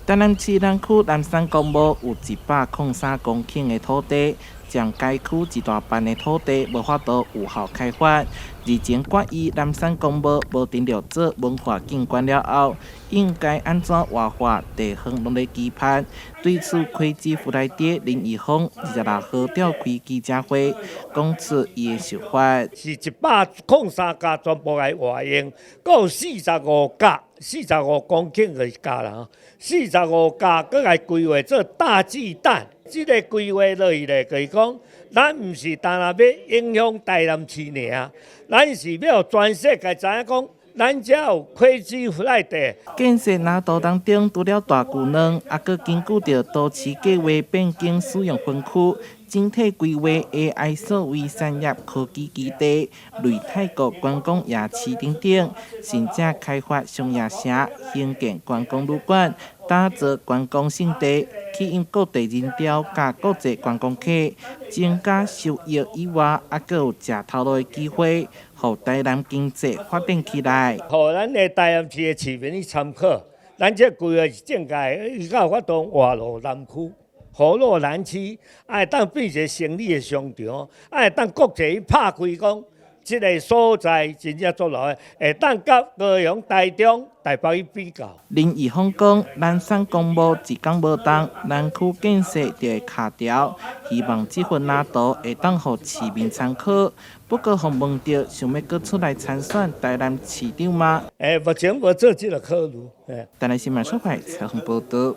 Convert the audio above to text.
台南市南區南山公墓有103公頃的土地，佔該區一大半的土地無法度有效開發。日前決議南山公墓無定著做文化景觀了後，應該按怎活化地方攏咧期盼。對此，魁芝福萊德林奕峰26號召開記者會，講出伊的想法。是103甲全部來活用，閣有45甲，45公頃就是甲啦，45甲閣來規劃做大巨蛋。這个規劃落去咧，就是講，咱毋是單單欲影響台南市爾，咱是欲全世界知影講，咱遮有魁芝福萊德。建設藍圖當中，除了大巨蛋，猶閣根據著都市計劃變更使用分區，整體規劃 AI 數位產業科技基地、類泰國觀光夜市等等，甚至開發商業城、興建觀光旅館、打造觀光勝地，吸引各地人潮佮國際觀光客，增加收益以外，猶閣有食頭路的機會，予台南經濟發展起來。予咱的台南市的市民去參考，咱這規劃是正解，伊才有法度活絡南區，活絡南區，會當變一个生理的商場，會當國際去拍開講，這个所在真正足落的，會當佮高雄、台中、台北去比較。林奕峰講，南山公墓一工無動，南區建設就會卡牢。希望這份藍圖會當予市民參考。不過，予問著想欲閣出來參選台南市長嗎？目前無做這个考慮。台南新聞小塊採訪報導。